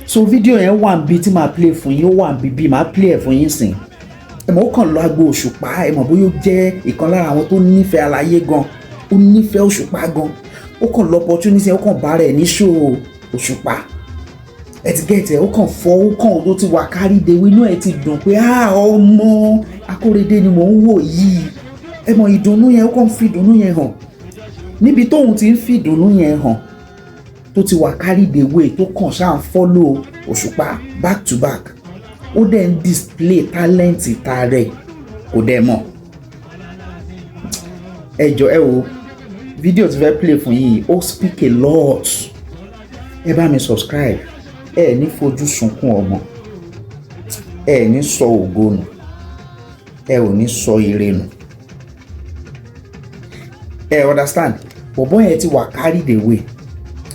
So fídíò yẹn wà níbi tí màá play fún yín, ó wà níbi bí màá play ẹ̀ fún yín sìn. Ẹ mọ̀, ó kàn lọ agbo Òṣùpá. Ẹ mọ̀ bóyá ó jẹ́ ìkan lára àwọn tó nífẹ̀ẹ́ aláyé gan, ó nífẹ̀ẹ́ Òṣùpá gan. Ó kàn lọ opportunity, ó kàn bá rẹ̀ ní show Òṣùpá. Ẹ ti get ẹ? Ó kàn fọ́, ó kàn tó ti wà carried away, inú ẹ ti dùn pé, "Ah, ọmọ Akóredé ni mò ń wò yìí." Ẹ mọ̀ ìdùnnú yẹn, ó kàn fi ìdùnnú yẹn hàn. Níbi tóun ti ń fi ìdùnnú yẹn hàn, tó ti wà carried away, tó kàn ṣáà ń follow Òṣùpá back to back, ó dẹ̀ ń display talent ta rẹ̀, kò dẹ̀ mọ̀. Ẹ jọ, ẹ wo fídíò tí fẹ́ play fún yín, ó speak a lot. Ẹ bá mi subscribe. Ẹ ní fojú sunkún ọmọ, ẹ ní sọ ògo nù, ẹ ò ní sọ ire nù. Ẹ understand? Bọ̀bọ́ yẹn ti wà carried away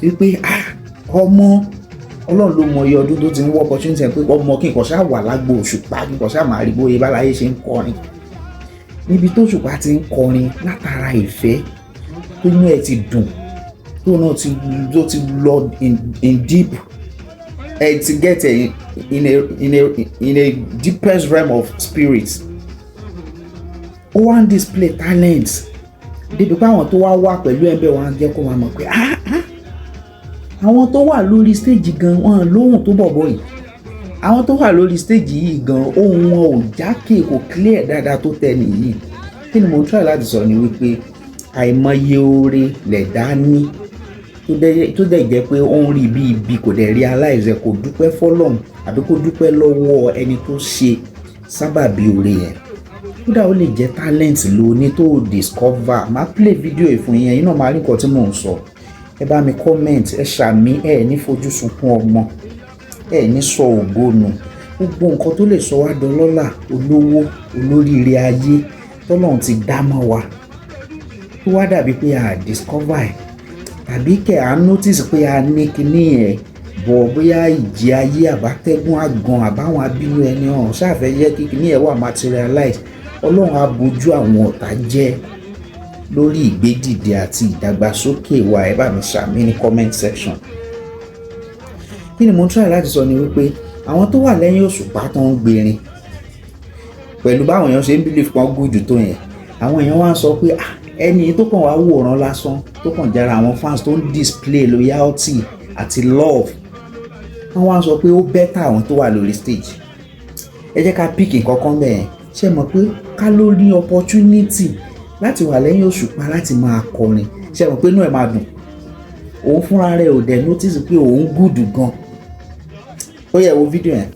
wípé, ah, ọmọ, Ọlọ́run ló mọ iye ọdún tó ti ń wọ́ opportunity yẹn pé ọmọ, kí n kàn ṣáà wà lágbo Òṣùpá, kí n kàn ṣáà máa rí bóyá báláyé ṣe ń kọrin. Níbi tó Òṣùpá ti ń kọrin látara ìfẹ́, tó inú ẹ̀ ti dùn, tó náà ti tó ti lọ in deep, ẹ ti get ẹ, in a deepest realm of spirit, ó wá ń display talent débi pé àwọn tó wá wà pẹ̀lú ẹ̀ bẹ́ẹ̀, wọ́n á jẹ́ kó máa mọ̀ pé, ah ah, àwọn tó wà lórí stage gan wọn lóhùn tó bọ̀bọ̀ yìí. Àwọn tó wà lórí stage yìí gan, ohùn wọn ò jákè, kò clear dáadáa tó tẹ nìyí. Kí ni mo ń try láti sọ ni wípé àìmọye oore lẹ̀dá ní tó dẹ̀ jẹ́ pé ó ń rí bí ibi, kò dẹ̀ realize ẹ̀, kò dúpẹ́ fọ́lọ́run àbí kó dúpẹ́ lọ́wọ́ ẹni tó ṣe sábàbí oore yẹn. Kódà ó lè jẹ́ talent ló ní tó discover. Máa play video yìí fún yín, ẹ̀yin náà máa rí nǹkan tí mò ń sọ. Ẹ bá mi comment, ẹ ṣàmì. Ẹ ní fojú sunkún ọmọ, ẹ ní sọ ògo nù. Gbogbo nǹkan tó lè sọ wá dọlọ́lá, olówó, olóríire ayé tọ́lọ́run ti dá mọ́ wa, tó wá dàbí pé a discover ẹ̀, tàbí kẹ̀ á notice pé a ní kinní ẹ̀ bọ̀, bóyá ìjì ayé, àbátẹ́gùn àgàn, àbáwọn abínú ẹni hàn ṣáàfẹ́ yẹ kí kinní ẹ̀ wà materialize, Ọlọ́run á bójú àwọn ọ̀tá jẹ́ lórí ìgbédìde àti ìdàgbàsókè wa. Ẹ bá mi ṣàmì ní comment section. Kí ni mo ń try láti sọ ni wípé àwọn tó wà lẹ́yìn Òṣùpá tó ń gbèrin pẹ̀lú báwọn èèyàn ṣe ń believe kan gùn jù tó yẹn, àwọn èèyàn wá ń sọ pé, ah, ẹni tó kàn wá wòran lásán, tó kàn jára àwọn fans tó ń display loyalty àti love, wọ́n wá ń sọ pé ó better àwọn tó wà lórí stage. Ẹ jẹ́ ká pick nǹkan kan bẹ́ẹ̀. Ṣe mọ̀ pé ká ló ní opportunity láti wà lẹ́yìn Òṣùpá láti máa kọrin, ṣe mọ̀ pé inú ẹ̀ máa dùn? Òun fúnra rẹ̀ ò dẹ̀ notice pé òun good gan. Ó yẹ wo fídíò yẹn.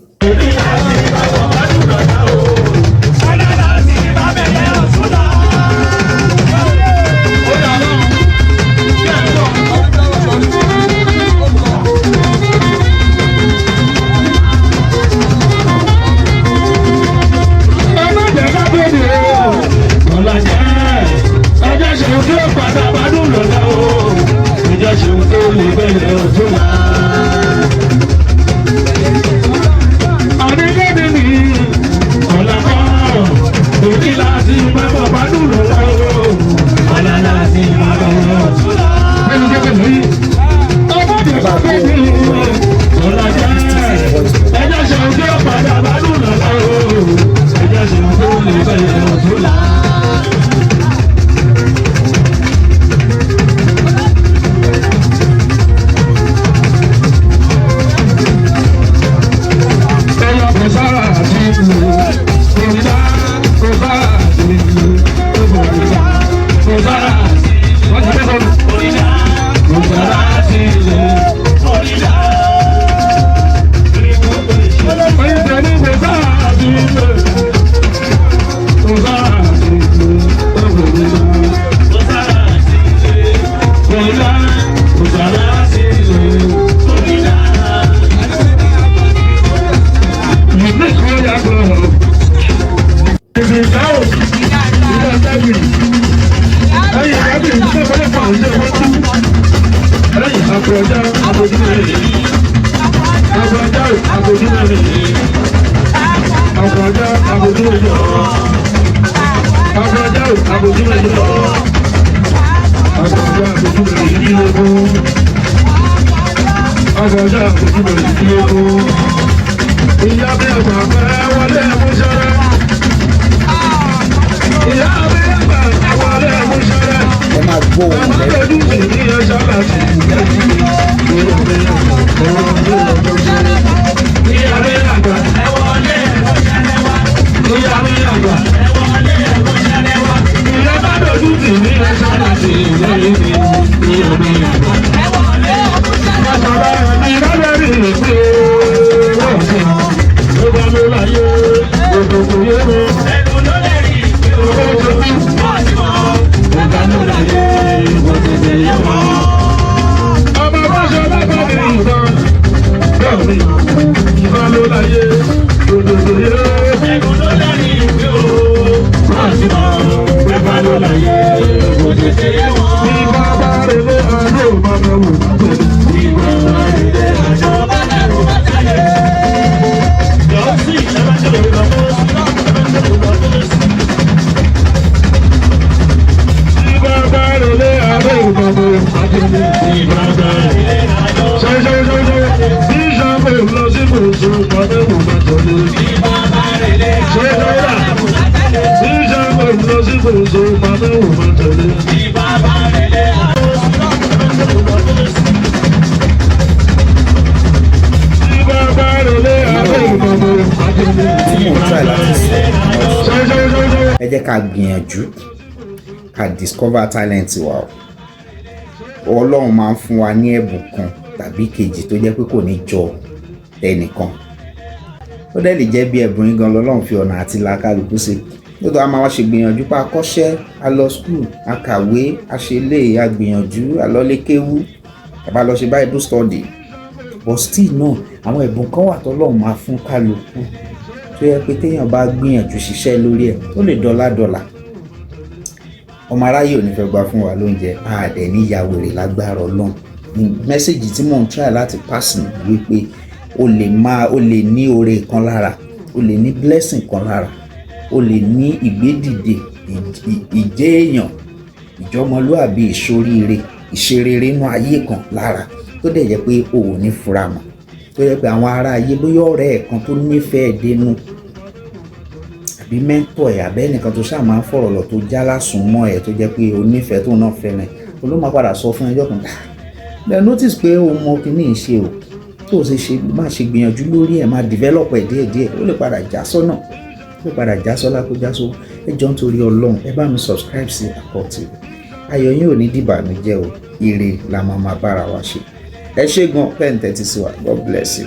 Ọ̀sọ̀jà àkókò ìdílé kú. Ìyá bí àgbà fẹ́ wọlé ẹ̀múṣẹ́rẹ́. Ìyá bí àgbà fẹ́ wọlé ẹ̀múṣẹ́rẹ́. Ẹ máa gbọ́ Ẹ ohùn má lẹ́nu. lójú sí ní ẹ̀ṣọ́ láti ìyá bí àgbà fẹ́ wọlé ẹ̀múṣẹ́rẹ́. Ìyá bí àgbà fẹ́ wọlé ẹ̀múṣẹ́rẹ́. Ìyá bí àgbà fẹ́ wọlé ẹ̀múṣẹ́rẹ́. Ìyá bá lójú sí ní ẹ̀ṣọ́ láti ìyá bí àgbà. Tí mò ń try láti sọ, ẹ jẹ́ ká gbìyànjú ká discover talent wa. O Ọlọ́run máa ń fún wa ní ẹ̀bùn kan tàbí kejì tó jẹ́ pé kò ní jọ tẹnìkan. Ó dẹ̀ lè jẹ́ bí ẹ̀bùn yín gan lọ́lọ́run fi ọ̀nà àti làákàlùkù sí. Lóòótọ́, a máa wá ṣe gbìyànjú pa akọ́ṣẹ́, a lọ school, a kàwé, a ṣe lé, a gbìyànjú, a lọ lé kéwú, tàbá lọ ṣe Bible study, but still náà, àwọn ẹ̀bùn kan wà tọ́lọ́run máa fún kálukú tó yẹ pé téèyàn bá gbìyànjú ṣiṣẹ́ lórí ẹ̀, ó lè dọ́là dọ́là. Ọmọ aráyé ò ní fẹ́ gba fún wa lóúnjẹ, àdẹ̀ ní ya wèrè lágbára Ọlọ́run. Message tí mò ń try láti pass ni wípé o lè máa, o lè ní oore kan lára, o lè ní blessing kan lára, o lè ní ìgbédìde, ìjẹ́ èèyàn, ìjọmọlúàbí, ìṣoríire, ìṣerere inú ayé kan lára, tó dẹ̀ jẹ́ pé o ò ní fura mọ́, tó yẹ pé àwọn ará ayé, bóyá ọ̀rẹ́ ẹ̀ kan tó nífẹ̀ẹ́ dénú, àbí mentor ẹ̀, àbẹ́ ẹnìkan tó ṣáà máa ń fọ̀rọ̀ lọ, tó já lásùn mọ́ ẹ̀, tó jẹ́ pé o nífẹ̀ẹ́ tó náà fẹ́ràn ẹ̀, o ló máa padà sọ fún ẹjọ́ kan, then notice pé o mọ kíní ṣe o, tó o ṣe ṣe máa ṣe gbìyànjú lórí ẹ̀, máa develop ẹ̀ díẹ̀díẹ̀, ó lè padà já sọ́nà, ó lè padà já sọ́lá, kó já sówó. Ẹ jọ̀ọ́, nítorí Ọlọ́run, ẹ bá mi subscribe sí Akọ TV. Ayọ̀ yín ò ní dìbànújẹ́ o. Ire la máa máa bára wa ṣe. Ẹ ṣé gan pẹ́ǹtẹ́ ti sí wa. God bless you.